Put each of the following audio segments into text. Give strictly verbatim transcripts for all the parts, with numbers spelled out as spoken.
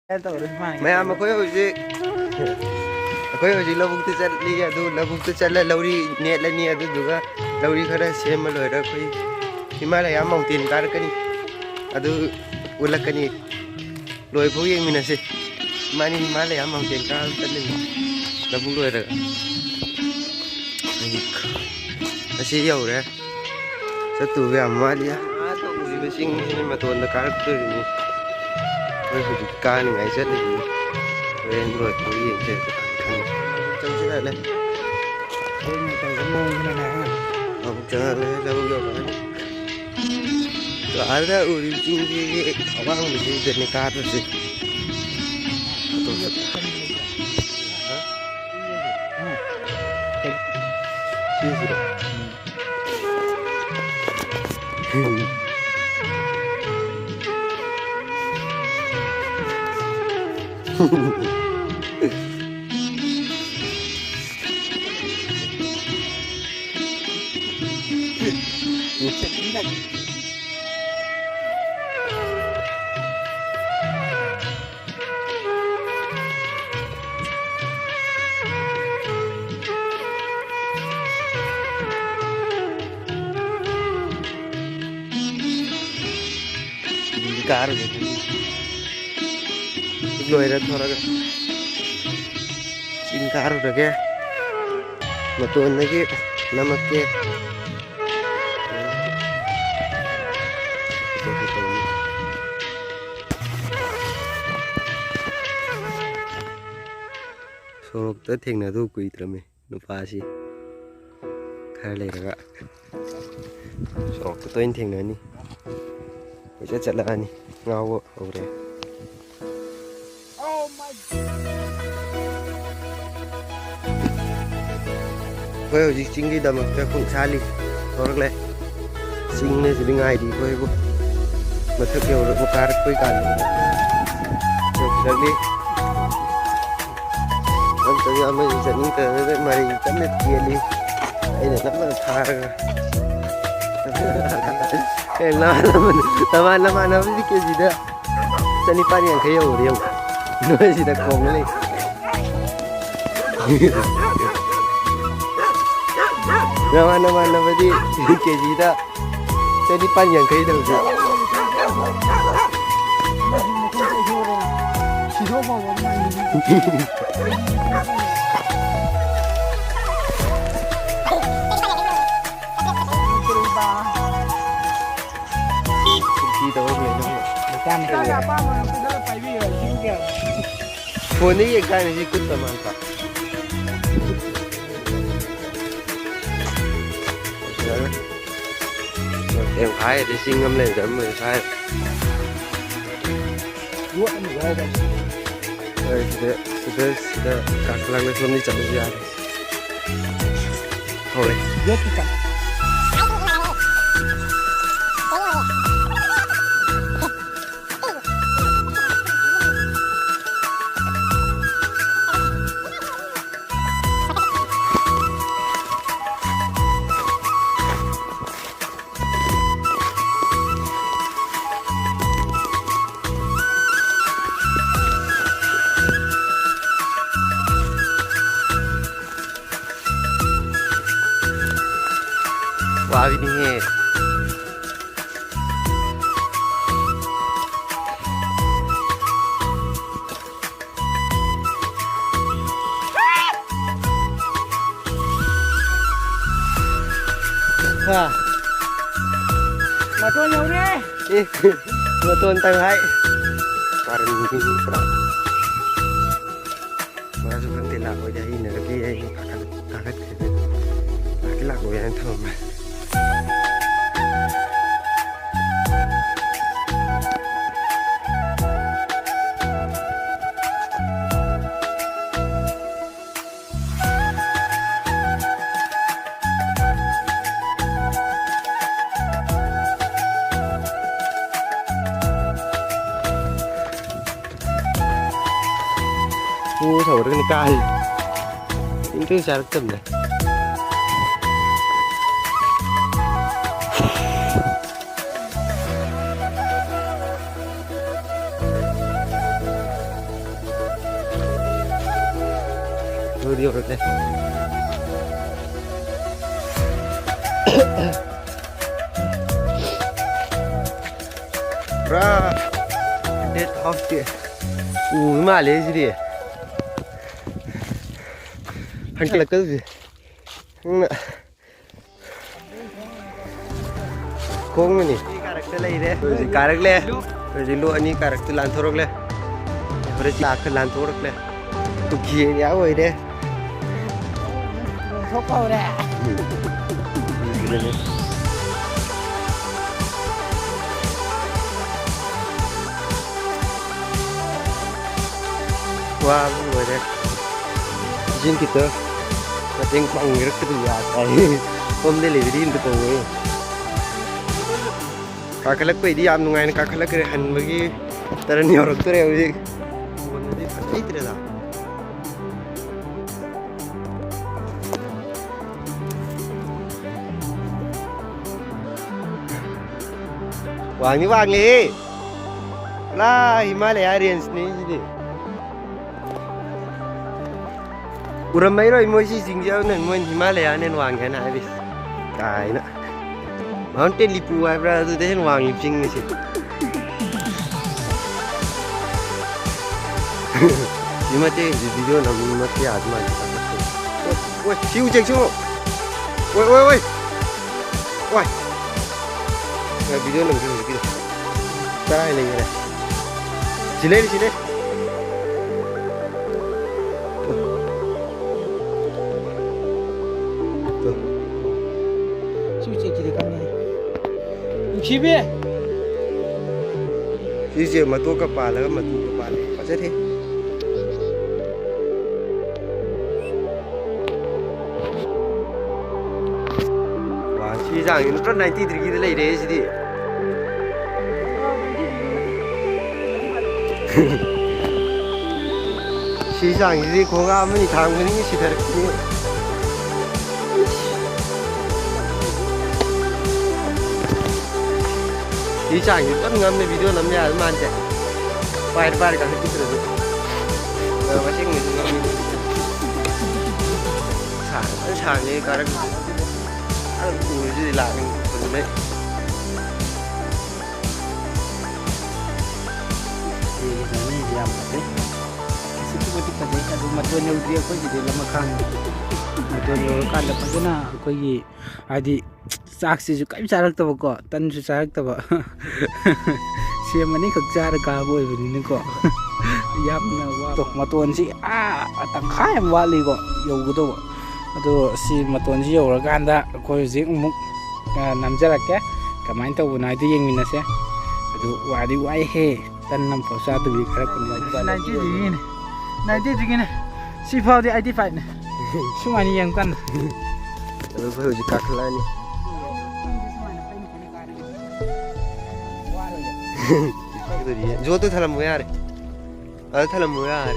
ꯃꯌꯥꯝ, ꯑꯩꯈꯣꯏ ꯍꯧꯖꯤꯛ, ꯑꯩꯈꯣꯏ ꯍꯧꯖꯤꯛ ꯂꯧꯕꯨꯛꯇ ꯆꯠꯂꯤ꯫ ꯑꯗꯨ ꯂꯧꯕꯨꯛꯇ ꯆꯠꯂ ꯂꯧꯔꯤ ꯅꯦꯠꯂꯅꯤ꯫ ꯑꯗꯨꯗꯨꯒ ꯂꯧꯔꯤ ꯈꯔ ꯁꯦꯝꯕ ꯂꯣꯏꯔ ꯑꯩꯈꯣꯏ ꯍꯤꯃꯥꯂꯌꯥ ꯃꯥꯎꯟꯇꯦꯟ ꯀꯥꯔꯛꯀꯅꯤ꯫ ꯑꯗꯨ ꯎꯠꯂꯛꯀꯅꯤ꯫ ꯂꯣꯏꯐꯥꯎ ꯌꯦꯡꯃꯤꯟꯅꯁꯤ꯫ ꯏꯕꯥꯅꯤ ꯍꯤꯃꯥꯂꯌꯥ ꯃꯥꯎꯟꯇꯦꯟ ꯀꯥꯕ ꯆꯠꯂꯤꯅꯤ ꯂꯧꯕꯨꯛ ꯂꯣꯏꯔꯒ꯫ ꯍꯧꯖꯤꯛ ꯑꯁꯤ ꯌꯧꯔꯦ꯫ ꯆꯠꯇꯧꯕ ꯌꯥꯝ ꯋꯥꯠꯂꯤ꯫ ꯑꯥ ꯇꯧꯔꯤꯕ ꯆꯤꯡꯁꯤꯅ ꯃꯇꯣꯟꯗ ꯀꯥꯔꯛꯇꯣꯔꯤꯅꯤ꯫ ꯑꯩꯈꯣꯏ ꯍꯧꯖꯤꯛ ꯀꯥꯅꯤꯡꯉꯥꯏ ꯆꯠꯂꯤꯕꯅꯤ꯫ ꯍꯣꯔꯦꯟ ꯂꯣꯏꯔꯛꯄꯗ ꯌꯦꯡꯁꯦ꯫ ꯈꯪꯉꯦ꯫ ꯆꯪꯁꯤꯜꯂꯛꯂꯦ꯫ ꯑꯩꯈꯣꯏꯅ ꯇꯧꯕ ꯃꯑꯣꯡꯁꯤꯅꯅꯦ, ꯍꯥ? ꯑꯃꯨꯛ ꯆꯪꯉꯛꯂꯦ꯫ ꯂꯧꯕꯨꯛ ꯌꯧꯔꯛꯑꯅꯤ꯫ ꯑꯥꯗ ꯎꯔꯤꯕ ꯆꯤꯡꯁꯤꯒꯤ ꯑꯋꯥꯡꯕꯁꯤꯗꯅꯦ ꯀꯥꯗꯣꯏꯁꯦ꯫ ꯁꯤꯁꯤꯔꯣ? ꯀꯥꯔꯨꯔꯦ꯫ ꯂꯣꯏꯔ ꯊꯣꯔꯒ ꯆꯤꯡ ꯀꯥꯔꯨꯔꯒꯦ꯫ ꯃꯇꯣꯟꯗꯒꯤ ꯅꯝꯃꯛꯀꯦ꯫ ꯁꯣꯔꯣꯛꯇ ꯊꯦꯡꯅꯗꯧ ꯀꯨꯏꯗ꯭ꯔꯃꯤ ꯅꯨꯄꯥꯁꯤ꯫ ꯈꯔ ꯂꯩꯔꯒ ꯁꯣꯔꯣꯛꯇ ꯇꯣꯏꯅ ꯊꯦꯡꯅꯅꯤ꯫ ꯀꯣꯏꯆꯠ ꯆꯠꯂꯛꯑꯅꯤ꯫ ꯉꯥꯎꯕ ꯍꯧꯔꯦ꯫ ꯑꯩꯈꯣꯏ ꯍꯧꯖꯤꯛ ꯆꯤꯡꯒꯤꯗꯃꯛꯇ ꯈꯣꯡꯁꯥꯜꯂꯤ꯫ ꯊꯣꯔꯛꯂꯦ꯫ ꯆꯤꯡꯅ ꯁꯤꯗꯤ ꯉꯥꯏꯔꯤ ꯑꯩꯈꯣꯏꯕꯨ꯫ ꯃꯊꯛ ꯌꯧꯔꯛꯄ ꯀꯥꯔꯛꯄꯩ ꯀꯥꯟꯗ ꯌꯧꯁꯤꯜꯂꯛꯂꯤ꯫ ꯑꯝꯇꯪ ꯑꯃꯁꯨ ꯆꯠꯅꯤꯡꯗꯅ ꯃꯔꯩ ꯀꯟꯅ ꯆꯦꯜꯂꯤ꯫ ꯑꯩꯅ ꯅꯝꯗꯅ ꯊꯥꯔꯒ꯫ ꯑꯦ, ꯂꯃꯥꯟ, ꯂꯃꯥꯟ, ꯂꯃꯥꯟ, ꯂꯃꯥꯟꯅꯕꯗꯤ ꯀꯦꯖꯤꯗ ꯆꯅꯤꯄꯥꯟ ꯌꯥꯡꯈꯩ ꯌꯧꯔꯦ ꯌꯦꯡꯉꯨ꯫ ꯅꯣꯏꯁꯤꯗ ꯈꯣꯡꯅ ꯂꯩ꯫ ꯅꯃꯥꯟ ꯅꯃꯥꯟꯅꯕꯗꯤ ꯀꯦꯖꯤꯗ ꯆꯅꯤꯄꯥꯟ ꯌꯥꯡꯈꯩꯗ ꯍꯧꯖꯤꯛ꯫ ꯁꯤ ꯇꯧꯔ ꯂꯩꯅꯕ꯫ ꯃꯆꯥꯅꯤ꯫ ꯏꯆꯥꯒꯤ ꯑꯄꯥꯝꯕ ꯑꯗꯨꯝ ꯈꯜꯂ ꯄꯥꯏꯕꯤꯌꯣ, ꯂꯤꯁꯤꯡ ꯀꯌꯥ? ꯐꯣꯟꯗ ꯌꯦꯡ ꯀꯥꯏꯅ ꯁꯤ ꯀꯨꯠꯇ ꯃꯥꯟꯕ꯫ ꯌꯥꯝ ꯍꯥꯏ, ꯂꯤꯁꯤꯡ ꯑꯃ ꯂꯩꯕꯗ ꯑꯃ ꯍꯥꯏ꯫ ꯌꯣꯠ ꯑꯃ ꯌꯥꯎꯔꯒ꯫ ꯍꯣꯏ, ꯁꯤꯗ, ꯁꯤꯗ, ꯁꯤꯗ ꯀꯥꯈꯠꯂꯒ ꯁꯣꯝꯗꯤ ꯆꯠꯂꯁꯨ ꯌꯥꯔꯦ꯫ ꯍꯧꯔꯦ꯫ ꯌꯣꯠꯀꯤ ꯀꯥ-, ꯋꯥꯕꯤꯅꯤꯍꯦ꯫ ꯍꯥ꯫ ꯃꯇꯣꯟ ꯌꯧꯔꯦ꯫ ꯑꯦ, ꯃꯇꯣꯟ ꯇꯪꯈꯥꯏ꯫ ꯀꯥꯔꯟ ꯄꯨꯔꯥ꯫ ꯃꯥꯁꯨ ꯈꯪꯗꯦ, ꯂꯥꯛꯑꯣꯏꯗꯤ ꯍꯩꯅꯔꯗꯤ ꯑꯩ ꯀꯥꯈꯠ-, ꯀꯥꯈꯠꯈ꯭ꯔꯦ꯫ ꯂꯥꯛꯇꯤ ꯂꯥꯛꯑꯣꯏ ꯍꯥꯏꯅ ꯊꯝꯃꯝꯃꯦ꯫ ꯄꯨ ꯁꯧꯔꯒꯅꯤ ꯀꯥꯏ꯫ ꯏꯟꯇꯨ ꯆꯥꯔꯛꯇꯕꯅꯦ꯫ ꯌꯧꯔꯛꯂꯦ꯫ ꯄꯨꯔꯥ ꯍꯟꯗ꯭ꯔꯦꯠ ꯍꯥꯎꯁꯇꯤ ꯎꯕ ꯃꯥꯜꯂꯦ ꯁꯤꯗꯤ꯫ ꯍꯟꯀꯠꯂꯛꯀꯗꯣꯏꯁꯦ꯫ ꯅꯪꯅ ꯈꯣꯡꯅꯅꯤ꯫ ꯀꯥꯔꯛꯇ ꯂꯩꯔꯦ꯫ ꯍꯧꯖꯤꯛ ꯀꯥꯔꯛꯂꯦ꯫ ꯍꯧꯖꯤꯛ ꯂꯣ ꯑꯅꯤ ꯀꯥꯔꯛꯇ ꯂꯥꯟꯊꯣꯔꯛꯂꯦ꯫ ꯍꯣꯔꯦꯟ ꯂꯥꯛꯈ ꯂꯥꯟꯊꯣꯔꯛꯂꯦ꯫ ꯀꯨꯀꯤ ꯑꯦꯔꯤꯌꯥ ꯑꯣꯏꯔꯦ꯫ ꯊꯣꯛꯄ ꯍꯧꯔꯦ꯫ ꯋꯥꯕꯅ ꯂꯣꯏꯔꯦ꯫ ꯏꯁꯤꯡ ꯈꯤꯇ ꯃꯇꯦꯡ ꯄꯥꯡꯕꯤꯔꯛꯇ꯭ꯔꯗꯤ ꯌꯥꯗ꯭ꯔꯦ꯫ ꯍꯣꯝ ꯗꯦꯂꯤꯚꯔꯤ ꯑꯝꯇ ꯇꯧꯋꯦ꯫ ꯀꯥꯈꯠꯂꯛꯄꯩꯗꯤ ꯌꯥꯝ ꯅꯨꯡꯉꯥꯏꯅ ꯀꯥꯈꯠꯂꯛꯈ꯭ꯔꯦ꯫ ꯍꯟꯕꯒꯤ ꯇꯔꯟ ꯌꯧꯔꯛꯇꯣꯔꯦ ꯍꯧꯖꯤꯛ꯫ ꯐꯣꯟꯗꯗꯤ ꯐꯖꯩꯇ꯭ꯔꯦꯗ꯫ ꯋꯥꯡꯗꯤ ꯋꯥꯡꯉꯦꯍꯦ꯫ ꯄꯨꯔꯥ ꯍꯤꯃꯥꯂꯌꯥ ꯔꯦꯟꯖꯅꯤ ꯁꯤꯗꯤ꯫ ꯎꯔꯝꯃꯩꯔꯣꯏ ꯃꯣꯏ ꯁꯤ ꯆꯤꯡꯁꯦ, ꯑꯗꯨꯅ ꯃꯣꯏ ꯍꯤꯃꯥꯂꯌꯥꯅ ꯍꯦꯟꯅ ꯋꯥꯡꯉꯦ ꯍꯥꯏꯅ ꯍꯥꯏꯔꯤꯁꯦ꯫ ꯀꯥꯏꯅ꯫ ꯃꯥꯎꯟꯇꯦꯟ ꯂꯤꯄꯨ ꯍꯥꯏꯕ꯭ꯔꯥ, ꯑꯗꯨꯗ ꯍꯦꯟꯅ ꯋꯥꯡꯉꯤ ꯆꯤꯡꯅꯤ ꯁꯤ꯫ ꯁꯤ ꯃꯇꯦꯛ ꯚꯤꯗꯤꯑꯣ ꯅꯝꯕ ꯃꯇꯦꯛ ꯌꯥꯗ ꯃꯥꯜꯂꯦ꯫ ꯑꯣꯏ, ꯁꯤ ꯎꯆꯦꯛꯁꯤꯕꯨ꯫ ꯑꯣꯏ, ꯑꯣꯏ, ꯑꯣꯏ꯫ ꯑꯣꯏ꯫ ꯉꯥꯏ, ꯚꯤꯗꯤꯑꯣ ꯅꯝꯒꯦ ꯍꯧꯖꯤꯛꯀꯤꯗꯣ꯫ ꯀꯔꯥꯏ ꯂꯩꯈꯔꯦ? ꯁꯤ ꯂꯩꯔꯦ, ꯁꯤ ꯂꯩꯔꯦ꯫ ꯇꯨ꯫ ꯁꯤ ꯎꯆꯦꯛꯁꯤꯗꯤ ꯈꯪꯉꯦ꯫ ꯅꯨꯡꯁꯤꯕꯤ! ꯁꯤꯁꯦ ꯃꯇꯣꯛꯀ ꯄꯥꯜꯂꯒ ꯃꯇꯨꯒ ꯄꯥꯜꯂꯦ꯫ ꯐꯖꯔꯦ꯫ ꯋꯥ, ꯁꯤ ꯆꯥꯡꯁꯤ ꯅꯠꯇ꯭ꯔ ꯅꯥꯏꯟꯇꯤ ꯗꯤꯒ꯭ꯔꯤꯗ ꯂꯩꯔꯦ ꯁꯤꯗꯤ꯫ ꯁꯤ ꯆꯥꯡꯁꯤꯗꯤ ꯈꯣꯡꯒꯥ ꯑꯃꯅꯤ ꯊꯥꯡ ꯈꯨꯗꯤꯡꯒꯤ ꯁꯤꯊꯔꯛꯄꯅꯤ꯫ ꯁꯤ ꯆꯥꯡꯁꯤ ꯐꯖꯅ ꯉꯝꯃꯦ, ꯚꯤꯗꯤꯑꯣ ꯅꯝ ꯌꯥꯔ ꯃꯥꯟꯁꯦ꯫ ꯄꯥꯏꯔ ꯄꯥꯏꯔ ꯀꯥꯈꯠꯈꯤꯗ꯭ꯔꯁꯨ꯫ ꯑ, ꯃꯁꯤꯡ ꯉꯝꯃꯤ꯫ ꯐꯖꯅ ꯁꯥꯡꯉꯦ ꯀꯥꯔꯛꯄꯁꯦ꯫ ꯑꯗꯨꯝ ꯎꯔꯤꯁꯤꯗꯤ ꯂꯥꯛꯅꯤꯡꯕ ꯐꯖꯅ꯫ ꯁꯤꯒꯤ ꯖꯔꯅꯤꯁꯦ ꯌꯥꯝ ꯐꯖꯩ꯫ ꯑꯁꯨꯛꯀꯤ ꯃꯇꯤꯛ ꯐꯖꯩ꯫ ꯑꯗꯨ ꯃꯇꯣꯟ ꯌꯧꯗ꯭ꯔꯤ ꯑꯩꯈꯣꯏꯒꯤꯗꯤ ꯂꯃꯈꯥꯡ꯫ ꯃꯇꯣꯟ ꯌꯧꯔꯀꯥꯟꯗ ꯐꯖꯅ ꯑꯩꯈꯣꯏꯒꯤ, ꯍꯥꯏꯗꯤ, ꯆꯥꯛꯁꯤꯁꯨ ꯀꯔꯤꯝ ꯆꯥꯔꯛꯇꯕꯀꯣ, ꯇꯟꯁꯨ ꯆꯥꯔꯛꯇꯕ꯫ ꯁꯦꯝ ꯑꯅꯤꯈꯛ ꯆꯥꯔ ꯀꯥꯕ ꯑꯣꯏꯕꯅꯤꯅꯀꯣ꯫ ꯌꯥꯝꯅ ꯋꯥꯕ꯫ ꯃꯇꯣꯟꯁꯤ ꯑꯥ ꯇꯪꯈꯥꯏ ꯑꯃ ꯋꯥꯠꯂꯤꯀꯣ ꯌꯧꯒꯗꯧꯕ꯫ ꯑꯗꯣ ꯁꯤ ꯃꯇꯣꯟꯁꯤ ꯌꯧꯔꯀꯥꯟꯗ ꯑꯩꯈꯣꯏ ꯍꯧꯖꯤꯛ ꯑꯃꯨꯛ, ꯑ, ꯅꯝꯖꯔꯛꯀꯦ꯫ ꯀꯃꯥꯏꯅ ꯇꯧꯕꯅꯣ ꯍꯥꯏꯗꯣ ꯌꯦꯡꯃꯤꯟꯅꯁꯦ꯫ ꯑꯗꯨ ꯋꯥꯗꯤ ꯋꯥꯏꯍꯦ꯫ ꯇꯟ ꯑꯃꯐꯥꯎ ꯆꯥꯗꯕꯤ ꯈꯔ ꯀꯨꯝꯕ꯫ ꯅꯥꯏꯟꯇꯤꯗꯒꯤꯅꯦ꯫ ꯅꯥꯏꯟꯇꯤꯗꯒꯤꯅꯦ꯫ ꯁꯤ ꯐꯥꯎꯗꯤ ꯑꯩꯠꯇꯤ ꯐꯥꯏꯚꯅꯦ꯫ ꯁꯨꯃꯥꯏꯅ ꯌꯦꯡꯀꯥꯟꯗ꯫ ꯑꯗꯨ ꯑꯩꯈꯣꯏ ꯍꯧꯖꯤꯛ ꯀꯥꯈꯠꯂꯛꯑꯅꯤ꯫ ꯌꯣꯠꯇꯣ ꯊꯜꯂꯝꯃꯣ ꯌꯥꯔꯦ꯫ ꯑꯗ ꯊꯜꯂꯝꯃꯣ ꯌꯥꯔꯦ꯫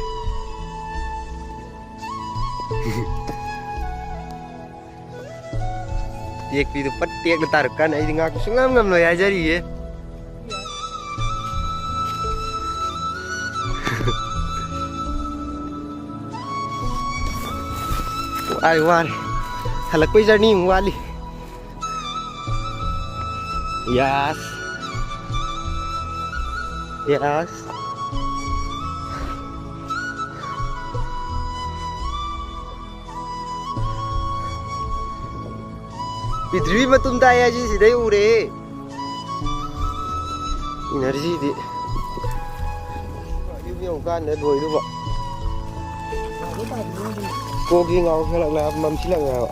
ꯇꯦꯛꯄꯤꯗꯨ ꯄꯠ ꯇꯦꯛꯅ ꯇꯥꯔꯛꯀꯥꯟꯗ ꯑꯩꯗꯤ ꯉꯥꯛꯄ ꯁꯨꯡꯉꯝ ꯉꯝꯂꯣꯏ ꯍꯥꯏꯖꯔꯤꯌꯦ꯫ ꯋꯥꯔꯦ, ꯋꯥꯔꯦ꯫ ꯍꯜꯂꯛꯄꯩ ꯖꯔꯅꯤ ꯑꯃꯨꯛ ꯋꯥꯠꯂꯤ꯫ ꯌꯥꯁ꯫ ꯌꯥꯁ꯫ ꯄ꯭ꯔꯤꯊꯤꯕꯤ ꯃꯇꯨꯝ ꯇꯥꯏ ꯍꯥꯏꯁꯤ ꯁꯤꯗꯩ ꯎꯔꯦ꯫ ꯏꯅꯔꯖꯤꯗꯤ꯫ ꯌꯨꯝ ꯌꯧꯔꯀꯥꯟꯗ ꯂꯣꯏꯗꯧꯕ꯫ ꯀꯣꯛꯁꯤ ꯉꯥꯎꯁꯜꯂꯛꯂꯦ ꯍꯥꯏꯕ, ꯃꯝꯁꯤꯜꯂꯛꯂꯦ ꯍꯥꯏꯕ꯫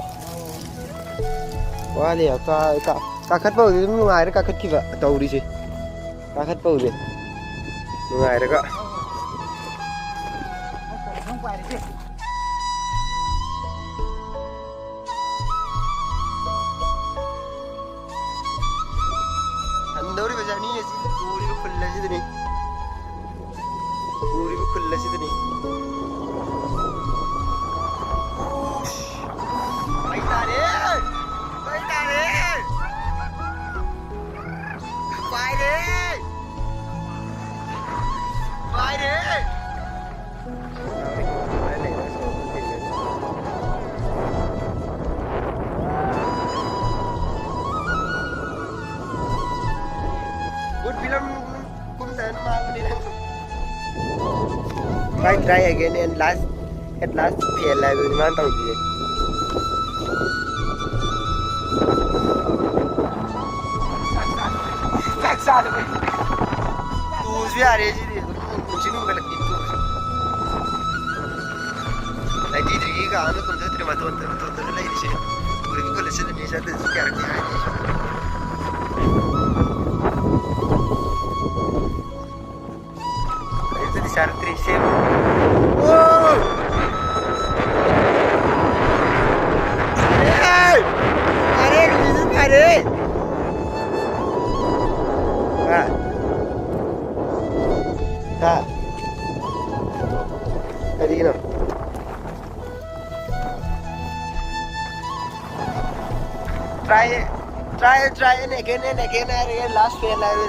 ꯋꯥꯅꯤ ꯍꯥꯏꯕ꯫ ꯀꯥ-, ꯀꯥ-, ꯀꯥꯈꯠꯄꯕꯨꯗꯤ ꯑꯗꯨꯝ ꯅꯨꯡꯉꯥꯏꯔꯦ ꯀꯥꯈꯠꯈꯤꯕ ꯇꯧꯔꯤꯁꯦ꯫ ꯀꯥꯈꯠꯄꯕꯨꯗꯤ ꯅꯨꯡꯉꯥꯏꯔꯒ꯫ ꯍꯟꯗꯧꯔꯤꯕ ꯖꯔꯅꯤ ꯑꯁꯤ ꯎꯔꯤꯕ ꯈꯨꯜ ꯑꯁꯤꯗꯅꯤ꯫ ꯎꯔꯤꯕ ꯈꯨꯜ ꯑꯁꯤꯗꯅꯤ꯫ ꯃꯩ ꯇꯥꯔꯦ! ꯃꯩ ꯇꯥꯔꯦ! ꯄꯥꯏꯔꯦ! Try, try again and last, at last fail ꯍꯥꯏꯕꯗꯨꯅꯤ ꯃꯥꯅ ꯇꯧꯔꯤꯁꯦ꯫ ꯆꯥꯛ ꯆꯥꯗꯕꯩ꯫ ꯇꯨꯁꯨ ꯌꯥꯔꯦ ꯁꯤꯗꯤ꯫ ꯑꯗꯨꯝ ꯅꯨꯡꯁꯤꯠ ꯍꯨꯝꯒꯠꯂꯛꯄꯤ ꯇꯨꯁꯨ꯫ ꯂꯩꯇꯤꯗ꯭ꯔꯤꯒꯤ ꯀꯥ ꯑꯃ ꯇꯨꯝꯖꯗ꯭ꯔꯦ ꯃꯇꯣꯟꯗ, ꯃꯇꯣꯟꯗ ꯂꯩꯔꯤꯁꯦ꯫ ꯎꯔꯤꯕ ꯀꯣꯂꯦꯖꯁꯤꯗꯅꯤ ꯆꯠꯇꯣꯏꯁꯦ ꯀꯌꯥꯔꯛꯇꯤ ꯍꯥꯏꯔꯦ ꯑꯩꯁꯨ꯫ ꯑꯗꯨꯗꯤ ꯆꯥꯔꯛꯇ꯭ꯔꯤ, ꯁꯦꯝ꯫ ꯑꯣ! ꯑꯔꯦ! ꯑꯔꯦ, ꯔꯤꯂꯤꯖꯟ ꯐꯔꯦ! ꯍꯥ? ꯍꯥ? ꯀꯔꯤꯒꯤꯅꯣ? Try, try, try and again and again ꯍꯥꯏꯔꯒ last fail ꯍꯥꯏꯔꯦ꯫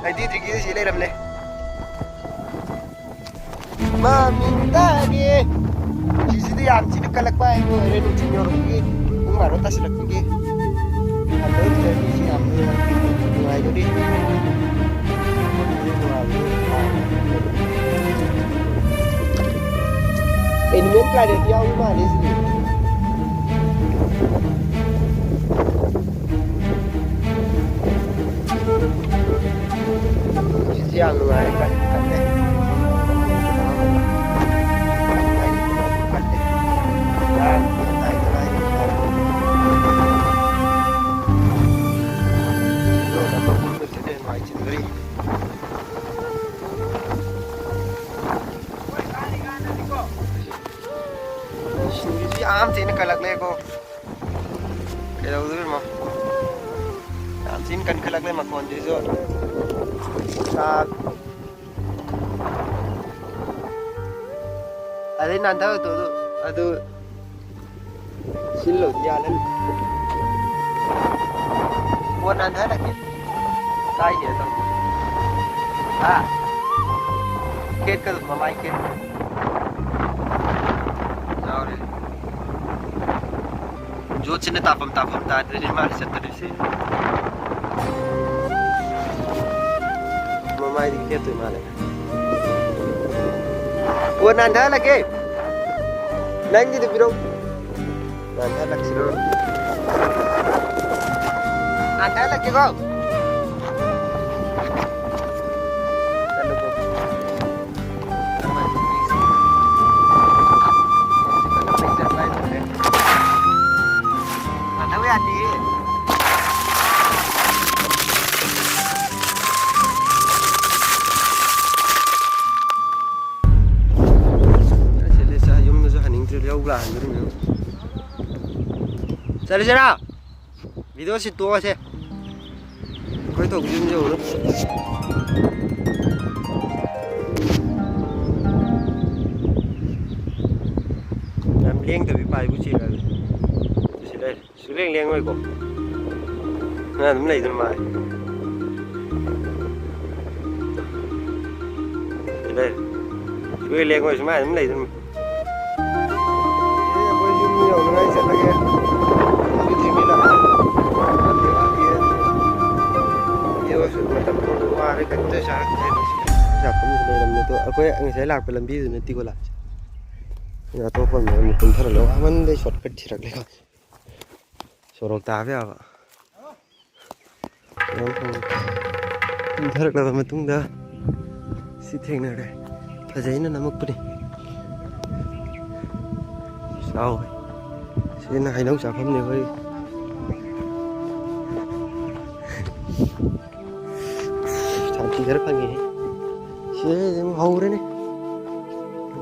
ꯑꯩꯗꯤ ꯗꯤꯒ꯭ꯔꯤꯗ ꯁꯤ ꯂꯩꯔꯝꯂꯦ꯫ ꯃꯃꯤꯡꯗꯒꯤ ꯁꯤꯁꯤꯗꯤ ꯌꯥꯝ ꯊꯤꯅ ꯀꯜꯂꯛꯄ ꯍꯥꯏꯕ ꯑꯣꯏꯔꯦ꯫ ꯅꯨꯡꯊꯤꯜ ꯌꯧꯔꯛꯄꯒꯤ ꯄꯨꯡ ꯕꯥꯔꯣ ꯇꯥꯁꯤꯜꯂꯛꯄꯒꯤ ꯑꯗꯣ ꯖꯔꯅꯤꯁꯤ ꯌꯥꯝ ꯅꯨꯡꯉꯥꯏꯒꯅꯤ꯫ Animal Planet ꯌꯥꯎꯕ ꯃꯥꯜꯂꯦ ꯁꯤꯗꯤ꯫ ꯁꯤ ꯌꯥꯝ ꯅꯨꯡꯉꯥꯏ, ꯀꯟ-, ꯀꯜꯂꯦ꯫ ꯀꯜꯂꯦ꯫ ꯌꯥꯝ ꯅꯨꯡꯉꯥꯏ, ꯅꯨꯡꯉꯥꯏ, ꯅꯨꯡꯉꯥꯏ꯫ ꯅꯨꯡꯉꯥꯏ꯫ ꯁꯤꯡꯁꯤ ꯌꯥꯝ ꯊꯤꯅ ꯀꯜꯂꯛꯂꯦꯀꯣ꯫ ꯀꯩꯗꯧꯗꯣꯔꯤꯃꯣ? ꯌꯥꯝ ꯊꯤꯅ ꯀꯟꯈꯠꯂꯛꯂꯦ ꯃꯈꯣꯟꯁꯤꯁꯨ꯫ ꯇꯥ-, ꯑꯗꯩ ꯅꯥꯟꯊꯕꯗꯣ ꯑꯗꯨ, ꯑꯗꯨ ꯁꯤꯜꯂꯧꯗꯤ ꯌꯥꯜꯂꯅꯤ꯫ ꯄꯣꯠ ꯅꯥꯟꯊꯔꯛꯀꯦ꯫ ꯀꯥꯏꯗꯦ ꯑꯗꯨꯝ꯫ ꯍꯥ? ꯈꯦꯠꯀꯗꯣ ꯃꯃꯥꯏ ꯈꯦꯠ꯫ ꯌꯥꯎꯔꯦ꯫ ꯌꯣꯠꯁꯤꯅ ꯇꯥꯐꯝ ꯇꯥꯐꯝ ꯇꯥꯗ꯭ꯔꯦꯅꯦ ꯃꯥꯅ ꯆꯠꯇꯣꯔꯤꯁꯦ꯫ ꯃꯃꯥꯏꯗꯤ ꯈꯦꯠꯇꯣꯏ ꯃꯥꯜꯂꯦ꯫ ꯄꯣꯠ ꯅꯥꯟꯊꯍꯜꯂꯛꯀꯦ꯫ ꯅꯪꯒꯤꯗꯨ ꯄꯤꯔꯛꯎ꯫ ꯅꯥꯟꯊꯍꯜꯂꯛꯁꯤꯔꯣ? ꯅꯥꯟꯊꯍꯜꯂꯛꯀꯦꯀꯣ꯫ ꯆꯠꯂꯨꯀꯣ꯫ ꯅꯥꯟꯊꯕ ꯌꯥꯗꯤꯌꯦ꯫ ꯑꯁ, ꯌꯨꯝꯗꯁꯨ ꯍꯟꯅꯤꯡꯗ꯭ꯔꯦ, ꯂꯧ ꯂꯥꯛꯍꯟꯗꯣꯔꯤꯕꯅꯤ꯫ ꯆꯠꯂꯁꯤꯔꯥ? ꯚꯤꯗꯤꯑꯣꯁꯤ ꯇꯣꯛꯑꯁꯦ꯫ ꯑꯩꯈꯣꯏ ꯇꯧꯕ ꯌꯨꯝꯁꯦ ꯌꯦꯡꯉꯨꯅꯦ꯫ ꯌꯥꯝ ꯂꯦꯡꯗꯕꯤ ꯄꯥꯏꯕꯨ ꯆꯦꯜꯂꯛꯑꯒꯦ꯫ ꯁꯤ ꯂꯩꯔꯦ꯫ ꯁꯨꯛꯂꯦꯡ ꯂꯦꯡꯉꯣꯏꯀꯣ꯫ ꯅꯪ ꯑꯗꯨꯝ ꯂꯩꯗꯣꯏ ꯃꯥꯜꯂꯦ꯫ ꯁꯤ ꯂꯩꯔꯦ꯫ ꯁꯨꯛꯂꯦꯡ ꯂꯦꯡꯉꯣꯏ, ꯁꯨꯃꯥꯏꯅ ꯑꯗꯨꯝ ꯂꯩꯗꯣꯏ ꯃꯥꯜꯂꯦ꯫ ꯑꯩꯈꯣꯏ ꯌꯨꯝ ꯌꯧꯅꯉꯥꯏ ꯆꯠꯂꯒꯦ꯫ ꯌꯨꯝꯒꯤ ꯊꯦꯡꯕꯤꯅ꯫ ꯌꯧꯔꯁꯨ ꯃꯇꯝ ꯋꯥꯔꯦ, ꯀꯩꯝꯇ ꯆꯥꯔꯛꯇ꯭ꯔꯦ꯫ ꯆꯥꯛꯐꯝꯁꯨ ꯂꯩꯔꯝꯃꯦ ꯑꯗꯣ ꯑꯩꯈꯣꯏ ꯉꯁꯥꯏ ꯂꯥꯛꯄ ꯂꯝꯕꯤꯗꯨ ꯅꯠꯇꯦꯀꯣ ꯂꯥꯛꯏꯁꯦ꯫ ꯑꯩꯅ ꯑꯇꯣꯞꯄ ꯑꯃꯗ ꯑꯃꯨꯛ ꯀꯨꯝꯊꯔꯒ ꯋꯥꯃꯟꯕꯩ shortcut ꯊꯤꯔꯛꯂꯦꯀꯣ꯫ ꯁꯣꯔꯣꯛ ꯇꯥꯕ ꯌꯥꯕ꯫ ꯌꯥꯝ ꯐꯕ꯫ ꯀꯨꯝꯊꯔꯛꯂꯕ ꯃꯇꯨꯡꯗ ꯁꯤ ꯊꯦꯡꯅꯔꯦ꯫ ꯐꯖꯩꯅ ꯅꯝꯃꯛꯄꯅꯤ꯫ ꯆꯥꯎꯋꯦ꯫ ꯁꯤꯅ ꯍꯩꯅꯧ ꯆꯥꯐꯝꯅꯦ ꯑꯩꯈꯣꯏ꯫ ꯁꯥꯟꯇꯤ ꯈꯔ ꯐꯪꯉꯦ꯫ ꯁꯤꯗꯩ ꯑꯃꯨꯛ ꯍꯧꯔꯦꯅꯦ꯫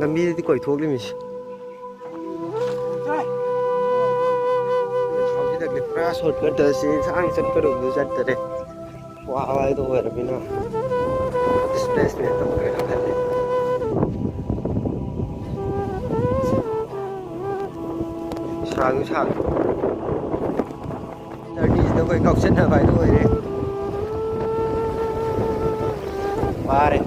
ꯂꯝꯕꯤꯗꯗꯤ ꯀꯣꯏꯊꯣꯛꯂꯤꯃꯤꯁꯦ꯫ ꯍꯧꯖꯤꯛꯇꯤ ꯄꯨꯔꯥ shortcut ꯑꯁꯤ ꯁꯥꯡꯅ ꯆꯠꯀꯗꯧꯕꯗꯨ ꯆꯠꯇꯔꯦ꯫ ꯋꯥꯕ ꯍꯥꯏꯗꯣ ꯑꯣꯏꯔꯕꯅꯤꯅ displacement ꯇꯧꯔꯦꯅ ꯈꯜꯂꯤ꯫ ꯁꯥꯡꯁꯨ ꯁꯥꯡ꯫ Thirty ꯁꯤꯗ ꯑꯩꯈꯣꯏ ꯉꯥꯎꯁꯟꯅꯕ ꯍꯥꯏꯗꯣ ꯑꯣꯏꯔꯦ꯫ ꯋꯥꯔꯦ꯫